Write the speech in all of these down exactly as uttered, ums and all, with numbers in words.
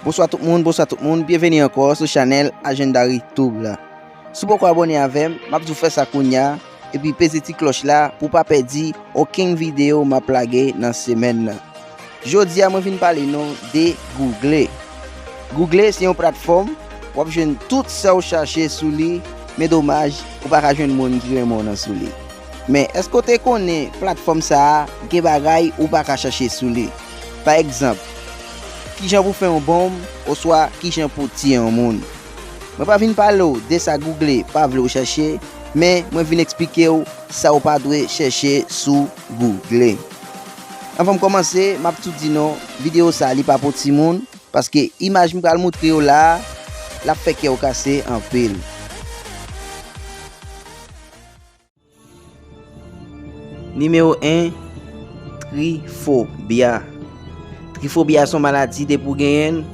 Bonswa tout moun, bonswa tout moun, byenveni ankò sou chanèl Agenda Retour la. Si w poko abòne avè m, m ap di w fè sa kounya, epi peze ti klòch la pou w pa pèdi okenn videyo m ap lage nan semèn nan. Jodi a mwen vin pale nou de Google. Google se yon platfòm, w ap jwenn tout sa w chache sou li, men domaj, ou pa ka jwenn moun ki renmen w nan sou li. Men èske w te konnen platfòm sa a gen bagay ou pa ka chache sou li? Pa egzanp, kijan pou fè yon bonm oswa kijan pou tiye yon moun. Mwen pa vin pale w de sa Google pa vle w chache, men mwen vin eksplike w sa w pa dwe chèche sou Google. Anvan m kòmanse, m ap tou di nou, videyo sa a li pa pou timoun, paske imaj m pral moutre yo la a, l ap fè kè w kase anpil. Nimewo en, trifobya. Trifobya se yon maladi, depi w genyen l,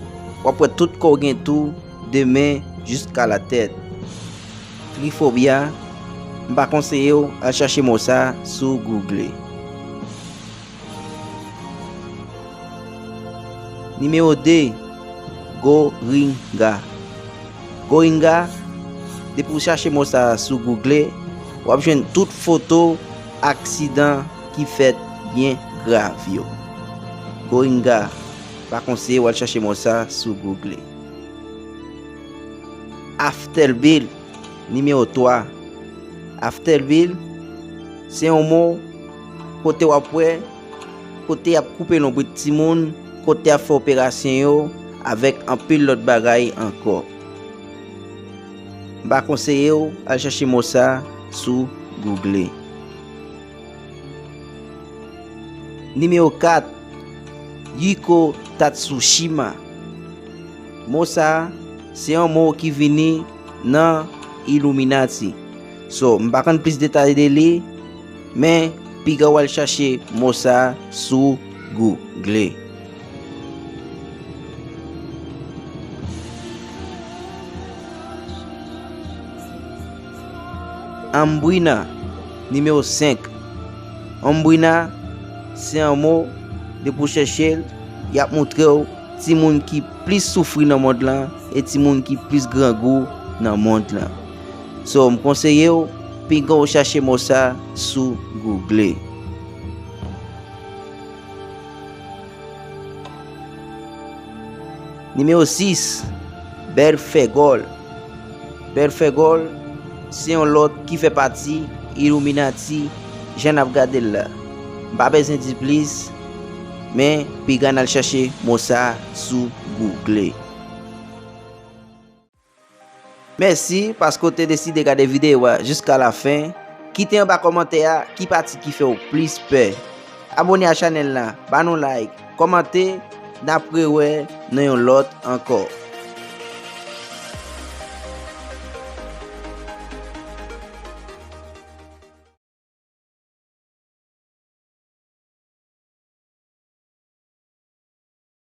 w ap wè tout kò w gen tou, de men jiska latèt. Trifobya, m pa konseye w al chache mo sa a sou Google. Nimewo de, goringa. Goringa, depi w chache mo sa a sou Google, w ap jwenn tout foto aksidan ki fèt byen grav yo. Goringa, pa konseye w al chache mo sa a sou Google. Afterbil, nimewo twa. Afterbil, se yon mo kote w ap wè, kote y ap koupe lonbrit timoun, kote y ap fè operasyon yo, avèk anpil lòt bagay ankò. M pa konseye w al chache mo sa a sou Google. Nimewo kat, Yiko Tatsushima. Mo sa a, se yon mo ki vini nan Illuminati. So, m pa konn plis detay de li, men piga w al chache mo sa a sou Google. Ambrina, nimewo senk. Ambrina, se yon mo, depi w chèche l, y ap moutre w timoun ki plis soufri nan mond lan e timoun ki plis grangou nan mond lan. So, m konseye w, piga w chache mo sa a sou Google. Nimewo sis, Bèlfègòl. Bèlfègòl, se yon lòt ki fè pati Illuminati, jan n ap gade l la. M pa bezwen di plis, men piga n al chache mo sa a sou Google. Mèsi paske w te deside gade videyo a jiska lafen. Kite anba kòmantè a ki pati ki fè w plis pè. Abòne a chanèl la, ba nou like, kòmante, n ap rewè nan yon lòt ankò.